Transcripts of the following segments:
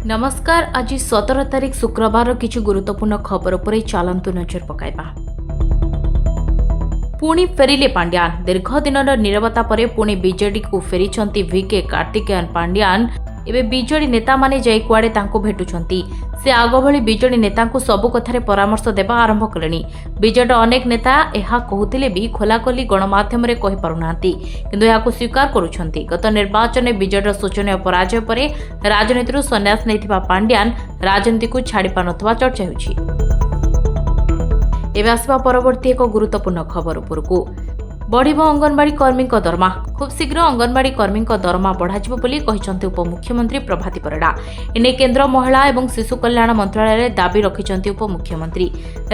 ନମସ୍କାର। ଆଜି 17 ତାରିଖ ଶୁକ୍ରବାରର କିଛି ଗୁରୁତ୍ୱପୂର୍ଣ୍ଣ ଖବର ଉପରେ ଚାଲନ୍ତୁ ନଜର ପକାଇବା। ପୁଣି ଫେରିଲେ ପାଣ୍ଡିଆନ। ଦୀର୍ଘ ଦିନର ନିରବତା ପରେ ପୁଣି ବିଜେଡିକୁ ଫେରିଛନ୍ତି ଭିକେ କାର୍ତ୍ତିକେୟନ ପାଣ୍ଡିଆନ। ଏବେ ବିଜେଡି ନେତାମାନେ ଯାଇ କୁଆଡ଼େ ତାଙ୍କୁ ଭେଟୁଛନ୍ତି। ସେ ଆଗ ଭଳି ବିଜେଡି ନେତାଙ୍କୁ ସବୁ କଥାରେ ପରାମର୍ଶ ଦେବା ଆରମ୍ଭ କଲେଣି। ବିଜେଡିର ଅନେକ ନେତା ଏହା କହୁଥିଲେ ବି ଖୋଲାଖୋଲି ଗଣମାଧ୍ୟମରେ କହିପାରୁନାହାନ୍ତି, କିନ୍ତୁ ଏହାକୁ ସ୍ୱୀକାର କରୁଛନ୍ତି। ଗତ ନିର୍ବାଚନରେ ବିଜେଡିର ଶୋଚନୀୟ ପରାଜୟ ପରେ ରାଜନୀତିରୁ ସନ୍ନ୍ୟାସ ନେଇଥିବା ପାଣ୍ଡିଆନ ରାଜନୀତିକୁ ଛାଡ଼ି ପାରୁନଥିବା ଚର୍ଚ୍ଚା ହେଉଛି। ଏବେ ଆସିବା ପରବର୍ତ୍ତୀ ଏକ ଗୁରୁତ୍ୱପୂର୍ଣ୍ଣ ଖବର ଉପରକୁ। ବଢ଼ିବ ଅଙ୍ଗନବାଡ଼ି କର୍ମୀଙ୍କ ଦରମା। ଖୁବ୍ ଶୀଘ୍ର ଅଙ୍ଗନବାଡ଼ି କର୍ମୀଙ୍କ ଦରମା ବଢ଼ାଯିବ ବୋଲି କହିଛନ୍ତି ଉପମୁଖ୍ୟମନ୍ତ୍ରୀ ପ୍ରଭାତୀ ପରିଡ଼ା। ଏନେଇ କେନ୍ଦ୍ର ମହିଳା ଏବଂ ଶିଶୁ କଲ୍ୟାଣ ମନ୍ତ୍ରଣାଳୟରେ ଦାବି ରଖିଛନ୍ତି ଉପମୁଖ୍ୟମନ୍ତ୍ରୀ।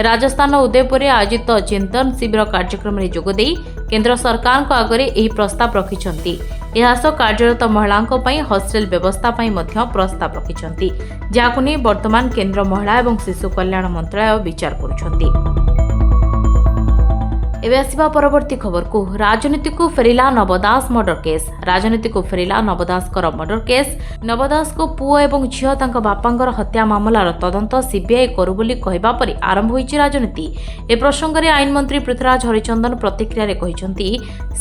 ରାଜସ୍ଥାନ ଉଦୟପୁରରେ ଆୟୋଜିତ ଚିନ୍ତନ ଶିବିର କାର୍ଯ୍ୟକ୍ରମରେ ଯୋଗଦେଇ କେନ୍ଦ୍ର ସରକାରଙ୍କ ଆଗରେ ଏହି ପ୍ରସ୍ତାବ ରଖିଛନ୍ତି। ଏହାସହ କାର୍ଯ୍ୟରତ ମହିଳାଙ୍କ ପାଇଁ ହଷ୍ଟେଲ ବ୍ୟବସ୍ଥା ପାଇଁ ମଧ୍ୟ ପ୍ରସ୍ତାବ ରଖିଛନ୍ତି, ଯାହାକୁ ନେଇ ବର୍ତ୍ତମାନ କେନ୍ଦ୍ର ମହିଳା ଏବଂ ଶିଶୁ କଲ୍ୟାଣ ମନ୍ତ୍ରଣାଳୟ ବିଚାର କରୁଛନ୍ତି। ଏବେ ଆସିବା ପରବର୍ତ୍ତୀ ଖବରକୁ। ରାଜନୀତିକୁ ଫେରିଲା ନବ ଦାସ ମର୍ଡର କେସ୍। ରାଜନୀତିକୁ ଫେରିଲା ନବ ଦାସଙ୍କର ମର୍ଡର କେସ୍। ନବ ଦାସଙ୍କ ପୁଅ ଏବଂ ଝିଅ ତାଙ୍କ ବାପାଙ୍କର ହତ୍ୟା ମାମଲାର ତଦନ୍ତ ସିବିଆଇ କରୁ ବୋଲି କହିବା ପରେ ଆରମ୍ଭ ହୋଇଛି ରାଜନୀତି। ଏ ପ୍ରସଙ୍ଗରେ ଆଇନ ମନ୍ତ୍ରୀ ପୃଥ୍ୱୀରାଜ ହରିଚନ୍ଦନ ପ୍ରତିକ୍ରିୟାରେ କହିଛନ୍ତି,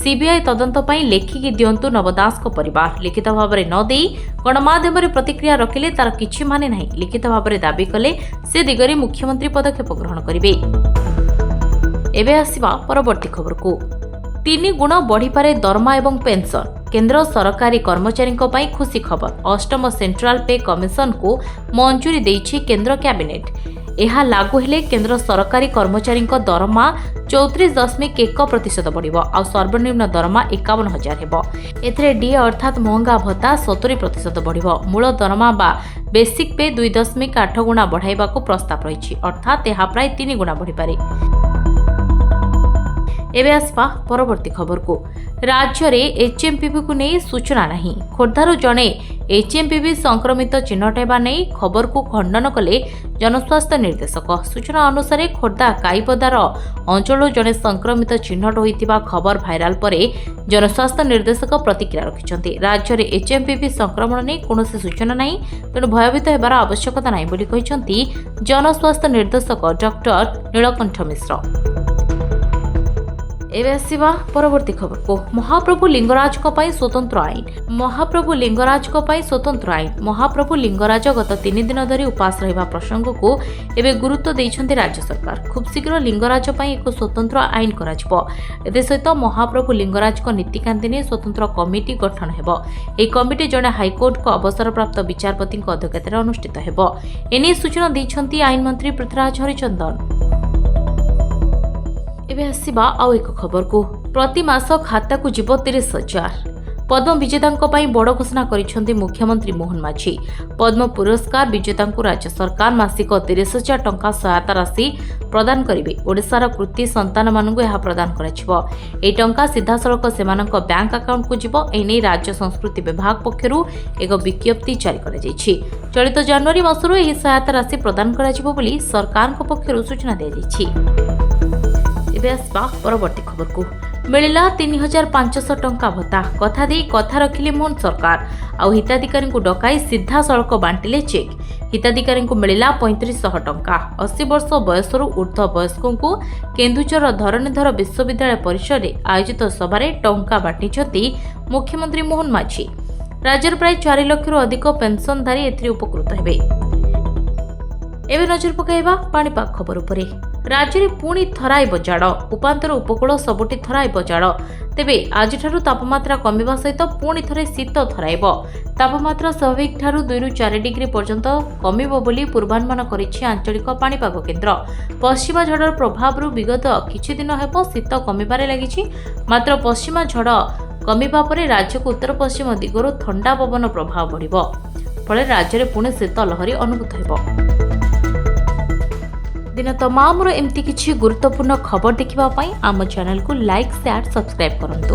ସିବିଆଇ ତଦନ୍ତ ପାଇଁ ଲେଖିକି ଦିଅନ୍ତୁ ନବ ଦାସଙ୍କ ପରିବାର। ଲିଖିତ ଭାବରେ ନ ଦେଇ ଗଣମାଧ୍ୟମରେ ପ୍ରତିକ୍ରିୟା ରଖିଲେ ତାର କିଛି ମାନେ ନାହିଁ। ଲିଖିତ ଭାବରେ ଦାବି କଲେ ସେ ଦିଗରେ ମୁଖ୍ୟମନ୍ତ୍ରୀ ପଦକ୍ଷେପ ଗ୍ରହଣ କରିବେ। ଏବେ ଆସିବା ପରବର୍ତ୍ତୀ ଖବରକୁ। 3 ଗୁଣ ବଢ଼ିପାରେ ଦରମା ଏବଂ ପେନ୍ସନ୍। କେନ୍ଦ୍ର ସରକାରୀ କର୍ମଚାରୀଙ୍କ ପାଇଁ ଖୁସି ଖବର। ଅଷ୍ଟମ ସେଣ୍ଟ୍ରାଲ ପେ କମିଶନକୁ ମଞ୍ଜୁରୀ ଦେଇଛି କେନ୍ଦ୍ର କ୍ୟାବିନେଟ୍। ଏହା ଲାଗୁ ହେଲେ କେନ୍ଦ୍ର ସରକାରୀ କର୍ମଚାରୀଙ୍କ ଦରମା 34.1% ବଢ଼ିବ, ଆଉ ସର୍ବନିମ୍ନ ଦରମା 51,000 ହେବ। ଏଥିରେ ଡିଏ ଅର୍ଥାତ୍ ମହଙ୍ଗା ଭତ୍ତା 70% ବଢ଼ିବ। ମୂଳ ଦରମା ବା ବେସିକ୍ ପେ 2.8 ଗୁଣା ବଢ଼ାଇବାକୁ ପ୍ରସ୍ତାବ ରହିଛି, ଅର୍ଥାତ୍ ଏହା ପ୍ରାୟ 3 ଗୁଣା ବଢ଼ିପାରେ। ଏବେ ଆସିବା ପରବର୍ତ୍ତୀ ଖବରକୁ। ରାଜ୍ୟରେ ଏଚ୍ଏମ୍ପିଭିକୁ ନେଇ ସୂଚନା ନାହିଁ। ଖୋର୍ଦ୍ଧାରୁ ଜଣେ ଏଚ୍ଏମ୍ପିଭି ସଂକ୍ରମିତ ଚିହ୍ନଟ ହେବା ନେଇ ଖବରକୁ ଖଣ୍ଡନ କଲେ ଜନସ୍ୱାସ୍ଥ୍ୟ ନିର୍ଦ୍ଦେଶକ। ସୂଚନା ଅନୁସାରେ, ଖୋର୍ଦ୍ଧା କାଇପଦାର ଅଞ୍ଚଳରୁ ଜଣେ ସଂକ୍ରମିତ ଚିହ୍ନଟ ହୋଇଥିବା ଖବର ଭାଇରାଲ ପରେ ଜନସ୍ୱାସ୍ଥ୍ୟ ନିର୍ଦ୍ଦେଶକ ପ୍ରତିକ୍ରିୟା ରଖିଛନ୍ତି। ରାଜ୍ୟରେ ଏଚ୍ଏମ୍ପିଭି ସଂକ୍ରମଣ ନେଇ କୌଣସି ସୂଚନା ନାହିଁ, ତେଣୁ ଭୟଭୀତ ହେବାର ଆବଶ୍ୟକତା ନାହିଁ ବୋଲି କହିଛନ୍ତି ଜନସ୍ୱାସ୍ଥ୍ୟ ନିର୍ଦ୍ଦେଶକ ଡକ୍ଟର ନୀଳକଣ୍ଠ ମିଶ୍ର। ଏବେ ଆସିବା ପରବର୍ତ୍ତୀ ଖବରକୁ। ମହାପ୍ରଭୁ ଲିଙ୍ଗରାଜଙ୍କ ପାଇଁ ସ୍ୱତନ୍ତ୍ର ଆଇନ। ମହାପ୍ରଭୁ ଲିଙ୍ଗରାଜଙ୍କ ପାଇଁ ସ୍ୱତନ୍ତ୍ର ଆଇନ। ମହାପ୍ରଭୁ ଲିଙ୍ଗରାଜ ଗତ 3 ଦିନ ଧରି ଉପାସ ରହିବା ପ୍ରସଙ୍ଗକୁ ଏବେ ଗୁରୁତ୍ୱ ଦେଇଛନ୍ତି ରାଜ୍ୟ ସରକାର। ଖୁବ୍ ଶୀଘ୍ର ଲିଙ୍ଗରାଜ ପାଇଁ ଏକ ସ୍ୱତନ୍ତ୍ର ଆଇନ କରାଯିବ। ଏଥିସହିତ ମହାପ୍ରଭୁ ଲିଙ୍ଗରାଜଙ୍କ ନୀତିକାନ୍ତି ନେଇ ସ୍ୱତନ୍ତ୍ର କମିଟି ଗଠନ ହେବ। ଏହି କମିଟି ଜଣେ ହାଇକୋର୍ଟଙ୍କ ଅବସରପ୍ରାପ୍ତ ବିଚାରପତିଙ୍କ ଅଧ୍ୟକ୍ଷତାରେ ଅନୁଷ୍ଠିତ ହେବ। ଏନେଇ ସୂଚନା ଦେଇଛନ୍ତି ଆଇନ ମନ୍ତ୍ରୀ ପୃଥ୍ୱୀରାଜ ହରିଚନ୍ଦନ। ଏବେ ଆସିବା ଆଉ ଏକ ଖବରକୁ। ପ୍ରତି ମାସ ଖାତାକୁ ଯିବ 30,000। ପଦ୍ମ ବିଜେତାଙ୍କ ପାଇଁ ବଡ଼ ଘୋଷଣା କରିଛନ୍ତି ମୁଖ୍ୟମନ୍ତ୍ରୀ ମୋହନ ମାଝୀ। ପଦ୍ମ ପୁରସ୍କାର ବିଜେତାଙ୍କୁ ରାଜ୍ୟ ସରକାର ମାସିକ 30,000 ଟଙ୍କା ସହାୟତା ରାଶି ପ୍ରଦାନ କରିବେ। ଓଡ଼ିଶାର କୃତି ସନ୍ତାନମାନଙ୍କୁ ଏହା ପ୍ରଦାନ କରାଯିବ। ଏହି ଟଙ୍କା ସିଧାସଳଖ ସେମାନଙ୍କ ବ୍ୟାଙ୍କ ଆକାଉଣ୍ଟକୁ ଯିବ। ଏନେଇ ରାଜ୍ୟ ସଂସ୍କୃତି ବିଭାଗ ପକ୍ଷରୁ ଏକ ବିଜ୍ଞପ୍ତି ଜାରି କରାଯାଇଛି। ଚଳିତ ଜାନୁଆରୀ ମାସରୁ ଏହି ସହାୟତା ରାଶି ପ୍ରଦାନ କରାଯିବ ବୋଲି ସରକାରଙ୍କ ପକ୍ଷରୁ ସୂଚନା ଦିଆଯାଇଛି। ଏବେ ଆସିବା ପରବର୍ତ୍ତୀ ଖବରକୁ। ମିଳିଲା 3500 ଟଙ୍କା ଭତ୍ତା। କଥା ଦେଇ କଥା ରଖିଲେ ମୋହନ ସରକାର, ଆଉ ହିତାଧିକାରୀଙ୍କୁ ଡକାଇ ସିଧାସଳଖ ବାଣ୍ଟିଲେ ଚେକ୍। ହିତାଧିକାରୀଙ୍କୁ ମିଳିଲା 3500 ଟଙ୍କା। 80 ବର୍ଷ ବୟସରୁ ଉର୍ଦ୍ଧ୍ୱ ବୟସ୍କଙ୍କୁ କେନ୍ଦୁଝରର ଧରଣୀଧର ବିଶ୍ୱବିଦ୍ୟାଳୟ ପରିସରରେ ଆୟୋଜିତ ସଭାରେ ଟଙ୍କା ବାଣ୍ଟିଛନ୍ତି ମୁଖ୍ୟମନ୍ତ୍ରୀ ମୋହନ ମାଝୀ। ରାଜ୍ୟର ପ୍ରାୟ 4 ଲକ୍ଷରୁ ଅଧିକ ପେନ୍ସନଧାରୀ ଏଥିରେ ଉପକୃତ ହେବେ। ଏବେ ନଜର ପକାଇବା ପାଣିପାଗ ଖବର ଉପରେ। ରାଜ୍ୟରେ ପୁଣି ଥରାଇବ ଜାଡ଼। ଉପାନ୍ତର ଉପକୂଳ ସବୁଠି ଥରାଇବ ଜାଡ଼। ତେବେ ଆଜିଠାରୁ ତାପମାତ୍ରା କମିବା ସହିତ ପୁଣି ଥରେ ଶୀତ ଥରାଇବ। ତାପମାତ୍ରା ସ୍ୱାଭାବିକ ଠାରୁ 2ରୁ 4 ଡିଗ୍ରୀ ପର୍ଯ୍ୟନ୍ତ କମିବ ବୋଲି ପୂର୍ବାନୁମାନ କରିଛି ଆଞ୍ଚଳିକ ପାଣିପାଗ କେନ୍ଦ୍ର। ପଶ୍ଚିମା ଝଡ଼ର ପ୍ରଭାବରୁ ବିଗତ କିଛି ଦିନ ହେବ ଶୀତ କମିବାରେ ଲାଗିଛି। ମାତ୍ର ପଶ୍ଚିମା ଝଡ଼ କମିବା ପରେ ରାଜ୍ୟକୁ ଉତ୍ତର ପଶ୍ଚିମ ଦିଗରୁ ଥଣ୍ଡା ପବନ ପ୍ରଭାବ ବଢ଼ିବ। ଫଳରେ ରାଜ୍ୟରେ ପୁଣି ଶୀତ ଲହରୀ ଅନୁଭୂତ ହେବ। ଦିନ ତମାମର ଏମିତି କିଛି ଗୁରୁତ୍ୱପୂର୍ଣ୍ଣ ଖବର ଦେଖିବା ପାଇଁ ଆମ ଚ୍ୟାନେଲକୁ ଲାଇକ୍, ସେୟାର, ସବସ୍କ୍ରାଇବ୍ କରନ୍ତୁ।